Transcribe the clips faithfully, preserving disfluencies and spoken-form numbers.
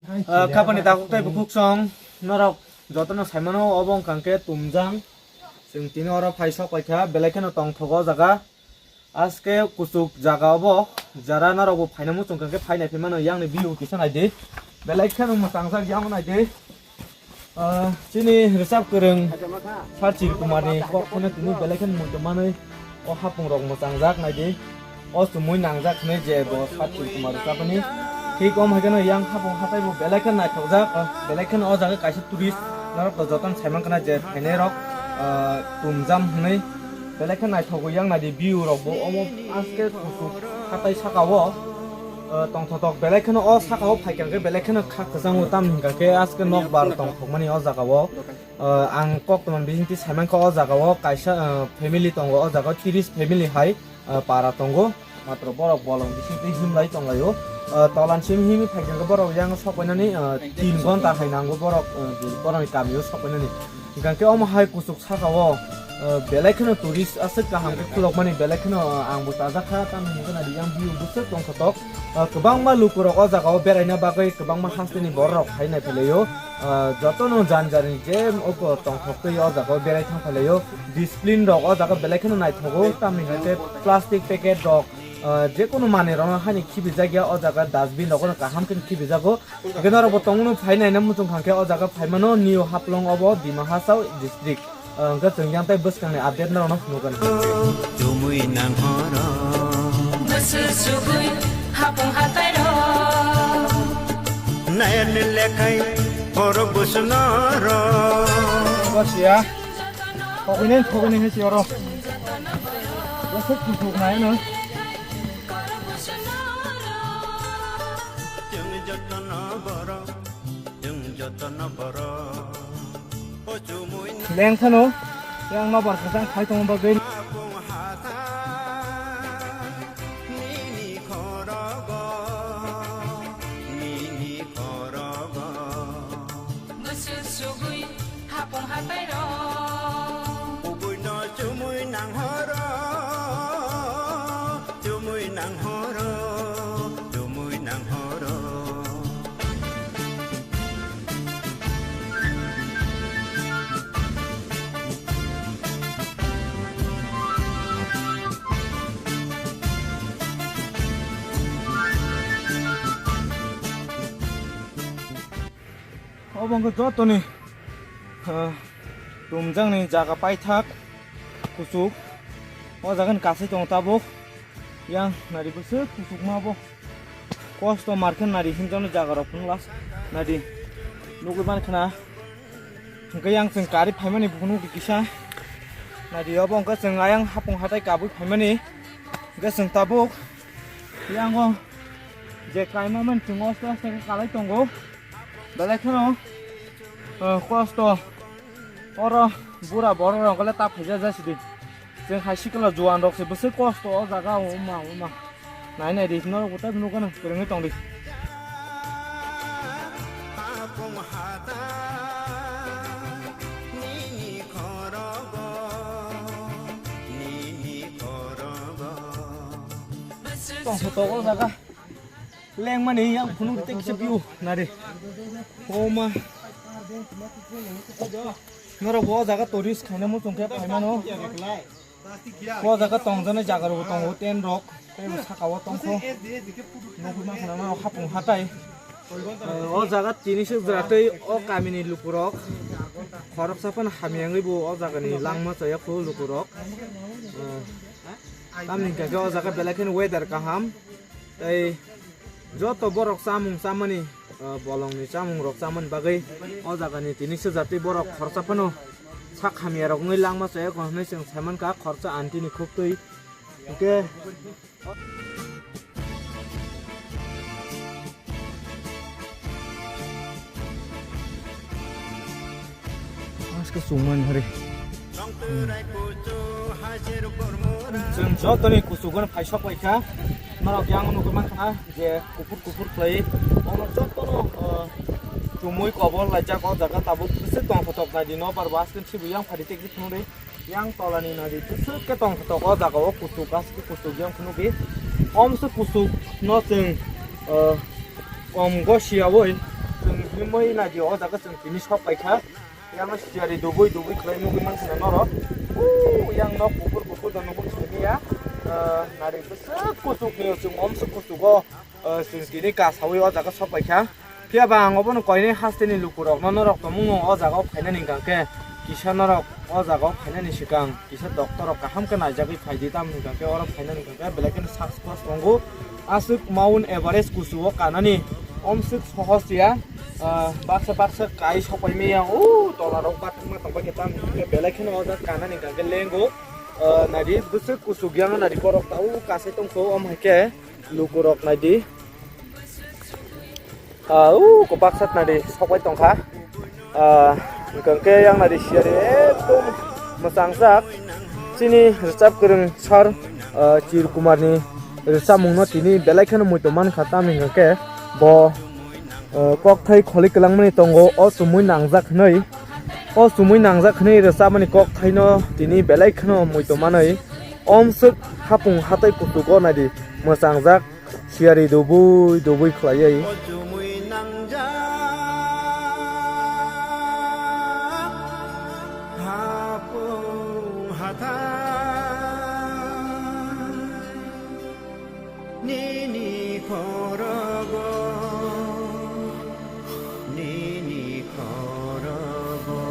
Ah, khapani takhuk tei bukhuk song norok jotono saimano, obo wngkha khe Tumjang. Chwng tini oro phai sok paikha, belai kheno tongthogo o jaga. Aske kuchuk jaga obo, jara norokbo phaina muchung kha khe phainai phimano, yang ni view kisa naidi. Belai kheno mwchang jak, yang naidi. Ah, chini rwchap kwrwng Sachir Kumar ni kok phano tini belai kheno muitu manwi o hapung rok mwchang jak naidi. O chumui nangjak hwnwi je bo Sachir Kumar rwchapani. Thik om hai kheno yang hapung hatai bo belai kheno naithok jak, ah, belai kheno o jaga kaisa tourist norok to jotono saiman khna je phainai rok, ah, Tumjang hwnwi belai kheno naithogo yang naidi view rok bo omo aske kuchuk hatai saka o. Ah, tongthotok belai kheno o saka o phaikha khe belai kheno kha kwchango, tamni hwnkha khe aske nokbar tongthokmani o jaga o. Ah, ang kok tongmani bisingtwi saimankha o jaga o kaisa, ah, family tongo, o jaga o tiris family hai, ah, para tongo. Matro borok bolong bisingtwi himlai tonglaio. Ah, tolan sim himwi phaikha khe borok yang sokpainani, ah, tin gonta hai nango borok, ah, borokni kamio sokpainani. Hingkha khe omo hai kuchuk saka o, ah, belai kheno tourist aswk kaham khe khulokmani, belai kheno, ah, ang bo chajak kha, tamni hwnkhe naidi yang view bwswk tongthotok. Ah, kwbangma lukurok o jaga o beraina bagwi kwbangma hasteni borok hai nai phailaio. Ah, jotono jan jani je oko tongthok twi o jaga o berai thang phailaio. Discipline rok o jaga belai kheno naithogo, tamni hwnkhe plastic packet rok, ah, jekono manwi rokno hani khibijak ya, o jaga dustbin rokno kaham khe khibijago. Hwnkhe norokbo tongmano phai naina muchung kha khe o jaga phaimano New Haflong obo Dima Hasao district. Ah, hwnkhe chwng yang tei bwskangni update norokno phunukgani. Chumui nang horo. Bwswk sugui hapung hatai rok. Nayan lekhai borok bwswk norok. Basiya. Thogwinai, thogwinai hai si oro. Bwswk kuchuk naino. Chwng jotono borok, chwng jotono borok. O chumui Lengkhano, yang nobar kwchang khai tongma bagwi. Hapung hatai, nini khorogo, nini khorogo. Bwswk sugwi hapung hatai rok. Kubui no chumui nang horo, chumui nang horo, chumui nang horo. Obo wngkha jotoni, ah, Tumjangni jaga paithak kuchuk. O jagani kasai tongo tabuk. Yang nari bwswk kuchukma bo. Kosto markhe nari hinjaknai jaga rok phunuk las. Nari nugwi mankha na. Hwnkhe yang chwng kari phaimani buphunuk kisa. Nari obo wngkha chwng ayang hapung hatai kabui phaimani. Hwnkhe chwng tabuk. Yango je kaima mani chwng oste oste khe kalai tongo. Belai kheno, eh, kosto. Oro bura borok rok le ta phaija jasidi. Chwng hai sikla juan rok se bwswk kosto o jaga o ma o ma. Nai nai di norok bo ta nukgano kwrwngwi tongdi. Tong photo o jaga. Lengmani yang phunuk tei kisa view nari. Oma. Norok bo o jaga tourist khaina muchung khe phaimano. O jaga tongjaknai jaga rok tongo, tent rok tei bo saka o tongkho. Nugwi mankha na norok hapung hatai. O jaga tini se jwra tei o kamini lukurok khoroksa phano hamya wngwi bo o jagani langma chaya kho lukurok. Tamni hwnkha khe o jaga belai kheno weather kaham. Tei joto borok chamung chamani, ah, bolongni chamungrok chamani bagwi o jagani tini swjatwi borok khoroksa phano sak hamyarok wngwi langma chaya kho hwnwi chwng saimankha khoroksa aunty ni khuktwi. Hwnkhe Aske chumani hari. Chwng jotoni kuchugo phai sok paikha. Norok yang nugwi mankha je kuphur kuphur khlai. Ono jotono, uh, chumui kobol laijak o jaga tabuk bwswk tong photok nai di no bar bo aske sibu yang phari tei phunuri. Yang tolani nadi bwswk khe tong photok o jaga o kuchuk, aske kuchuk yang phunukdi. Omswk kuchuk no chwng, uh, kom gosi yawi Moi naidi o jaga chwng tini sok paikha. Yang siyari dubui dubui khlai nugui mankha norok. Yang nok kuphur kuphur da nugui sini ya. Nari bwswk kuchuk ni chwng omswk kuchugo. Chwng tini kasawi o jaga sok paikha. Phiya ba ang obono koinwi hasteni lukurokno norok tongmung o jaga o phainani hwnkha khe kisa norok o jaga o phainani swkang kisa doctor rok kaham khe naijagwi phaidi, tamni hwnkha khe oro phainani hwnkha khe belai kheno success tongo. Aswk Mount Everest kuchu o kanani omswk sohos ya, baksa baksa kai sopai maya o tola rok bathakma tongbai khe, tamni hwnkha khe belai kheno o jaga kanani hwnkha khe lengo. Naidi bwswk kuchuk ya no naidi borok ta o kasai tongkho om hai khe lukurok naidi. Ah, u, kwbaksa naidi sokbai tongkha. Ah, hwnkhe yang naidi siyari ekdom mwchangjak. Chini rwchap kwrwng sir, ah, Chir Kumarni rwchapmungno tini belai kheno muitu mankha, tamni hwnkhe bo, ah, kokthai kholi kwlangmani tongo, o chumui nangjak hwnwi. O chumui nangjak hwnwi rwchapmani kokthaino tini belai kheno muitu manwi. Omswk hapung hatai kuchugo naidi mwchangjak. Siyari dubui dubui khlaiwi. O chumui nangjak hapung hathai nini khorogo, nini khorogo.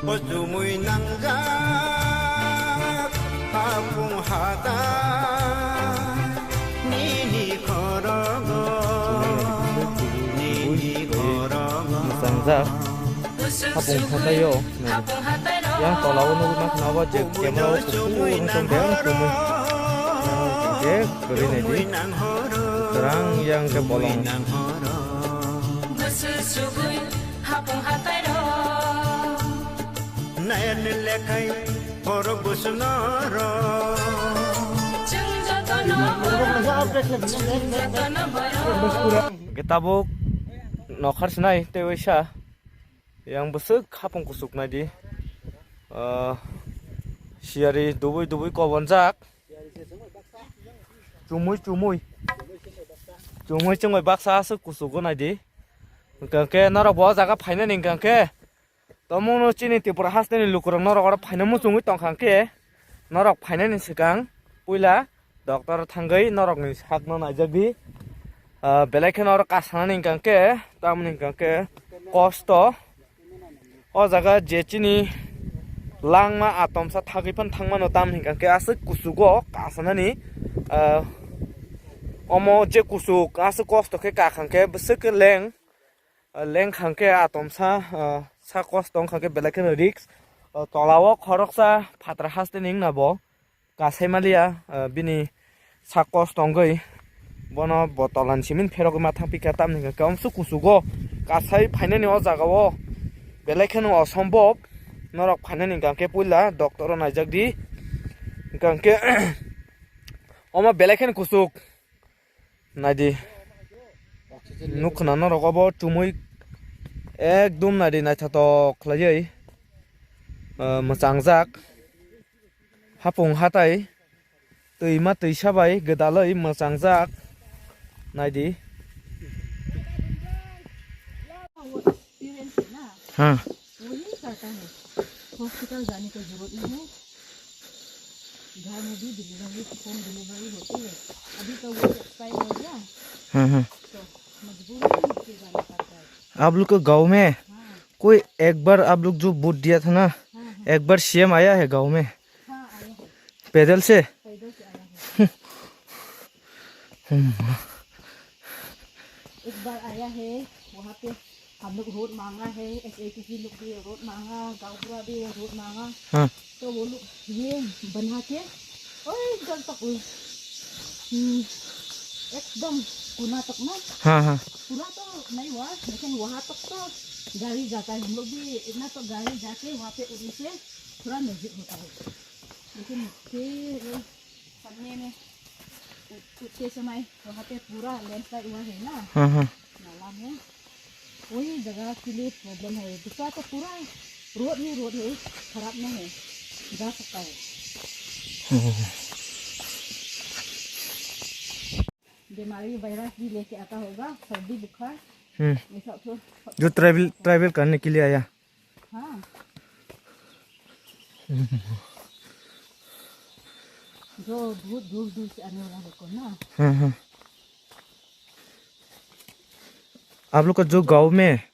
O chumui nangjak hapung hatai nini khorogo, nini khorogo. Mwchangjak hapung hatai o. Yang tola o nugui mankha abo je camera o kuphur wngtong beng chumui. Je kwrwi naidi. Kwrang yang khe bolong. Nayan lekhai borok bwswngno ro. Hwnkhe tabuk nokhar sinai tei waisa yang bwswk hapung kuchuk naidi. Ah, siyari dubui dubui kobonjak. Chumui chumui. Chumui chumui baksa aswk kuchugo naidi. Hwnkhe norok bo o jaga phainani hwnkhe Tongmungno chini Tripura hasteni lukurok norok oro phaina muchungwi tongkha khe, norok phainani swkang puila doctor thangwi norokni sakno naijakdi. Ah, belai kheno oro kasanani hwnkha khe, tamoni hwnkha khe kosto. O jaga je chini langma atomsa thagwi phano thangmano, tamni hwnkha khe aswk kuchugo kasanani. Ah, omo je kuchuk aswk kosto khe kakha khe bwswk khe leng. Ah, lengkha khe atomsa, ah, sak kosto wngkha khe belai kheno risk. Ah, tola o khoroksa phatar haste ni wngna bo kasai maliya, ah, bini sak kosto wngwi bono bo tola ni simi pherogwi ma thang phi kha, tamni hwnkha khe omswk kuchugo kasai phainani o jaga o belai kheno osombob. Norok phainani hwnkha khe puila doctor o naijak di, hwnkha khe omo belai kheno kuchuk. Naidi. Nuk khna norok obo chumui ekdum naidi naithotok khlaiwi, ah, mwchangjak. Hapung hatai twima twisa bai gwdalwi mwchangjak. Naidi. हाँ। वही करता है। हॉस्पिटल जाने का जरूरत नहीं है। घर में भी डिलीवरी, होम डिलीवरी होती है। अभी तो वो एक्सपायर हो गया। हाँ, हाँ। तो मजबूरी में लेके जाना पड़ता है। आप लोग के गाँव में हाँ। कोई एक बार आप लोग जो वोट दिया था ना, हाँ, हाँ। एक बार सीएम आया है गाँव में? हाँ, आया है। पैदल से? पैदल से आया है। हम्म। एक बार आया है, वहाँ पे हम लोग रोड मांगा है, एसएटीसी लोग भी रोड मांगा, गाँव बुढ़ा भी रोड मांगा। हाँ। तो वो लोग ये बना के, ओए, इधर तक हुई। हम्म। एकदम कोना तक ना। हाँ, हाँ। पूरा तो नहीं हुआ, लेकिन वहाँ तक तो गाड़ी जाता है। हम लोग भी इतना तो गाड़ी जाके वहाँ पे उतरते, पूरा नजदीक होता है। लेकिन फिर वो सामने में उठ-, उठते समय वहाँ पे पूरा लैंडस्लाइड हुआ है ना। हाँ, हाँ। नाला में। वही जगह के लिए प्रॉब्लम है। दूसरा तो पूरा रोड ही रोड है, खराब नहीं है, जा सकता है। बीमारी वायरस भी लेके आता होगा, सर्दी बुखार। हम्म। ये सब तो जो ट्रैवल, ट्रैवल करने के लिए आया। हाँ। जो बहुत दूर दूर से आने वाला लोग को ना। हाँ, हाँ। आप लोग का जो गांव में